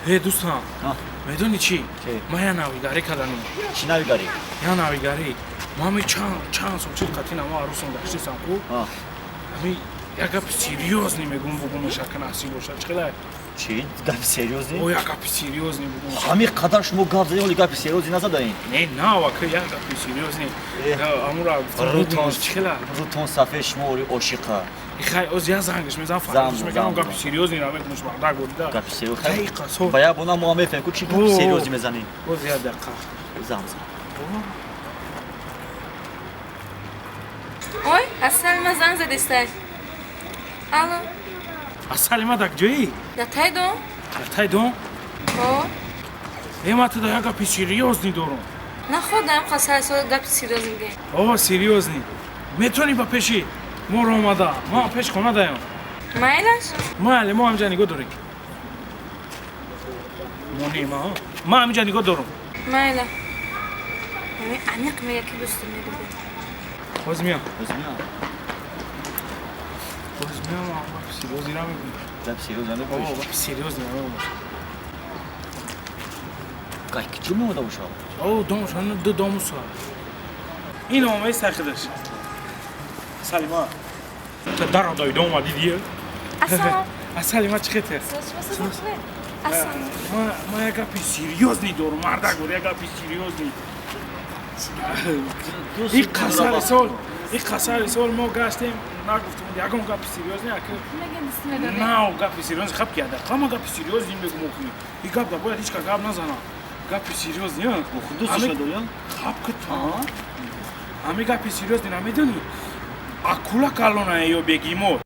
Э, дӯстам, медонӣ чӣ? Чӣ? Ман я навигарӣ карданем. Чӣ навигарӣ? Я навигарӣ. Ман ами чанд сол чид қатӣ намо арӯсам гаштисам ку. Ами як гапи серьёзный мегум, бугумаша, ка насиб бошад. Чӣ хелай? Чӣ гапи серьёзный? О, як гапи серьёзный бугум. Ҳамин қадар шумо гап задем, оли гапи серьёзный назадаин. Не, нава ка як гапи серьёзный. Амура Рутон. чӣ хелай? Рутон сафед, шумо ори ошиқа. Хай, оз я зангаш мезанам, фармош мекунам, гапи серьёзный ра мегумаш, бардак бурида. Гапи серьёзный. Хай, қасо. Ба як бона мо мефаҳмем ку чӣ гапи серьёзный мезанӣ. Оз як дақиқа. Зам зам. Ой, Асалима занг задистай. Алло. Асалима, дар ҷоӣ? Дар тай дом? Дар тай дом? Ҳо. Э, ман туда як гапи серьёзный дорум. Находам қасар сол гапи серьёзный мегӯем. О, серьёзный. Метавонӣ ба пеши моро омада? Мо пеш хона даем. Майлаш? Майли, мо ҳамҷа нигоҳ дорем. Мо не, ма. Ма ҳаминҷа нигоҳ дорум. Майла. Ами аниқ мега ки дӯстум медорем. Ҳозир меям. Ҳозир меям. Ҳозир меям, гапи серьёзный намегӯям. Гапи серьёзный намегӯӣ? О, гапи серьёзный намегӯям. Гай, чӣ меомада бошад? О, домш, ҳана ду домуса. Ин омаи сахидаш. Салима. Та дар даида омадӣ дия? Ассалом. Асалима, чӣ хетер? Ассалом. Ма як гапи серьёзный дорум, мардак бор, як гапи серьёзный. И қасари сол, и қасари сол мо гаштем, нагуфтем ягон гапи серьёзный, аки нав гапи серьёзный хаб кияда. Қама гапи серьёзный мегум охи. И гап да бояд ҳеч ка гап назана. Гапи серьёзный, а? Дӯсташ надорӣ? Хаб ки та. Ами гапи серьёзный намедонӣ? Акула калона ё бегемот?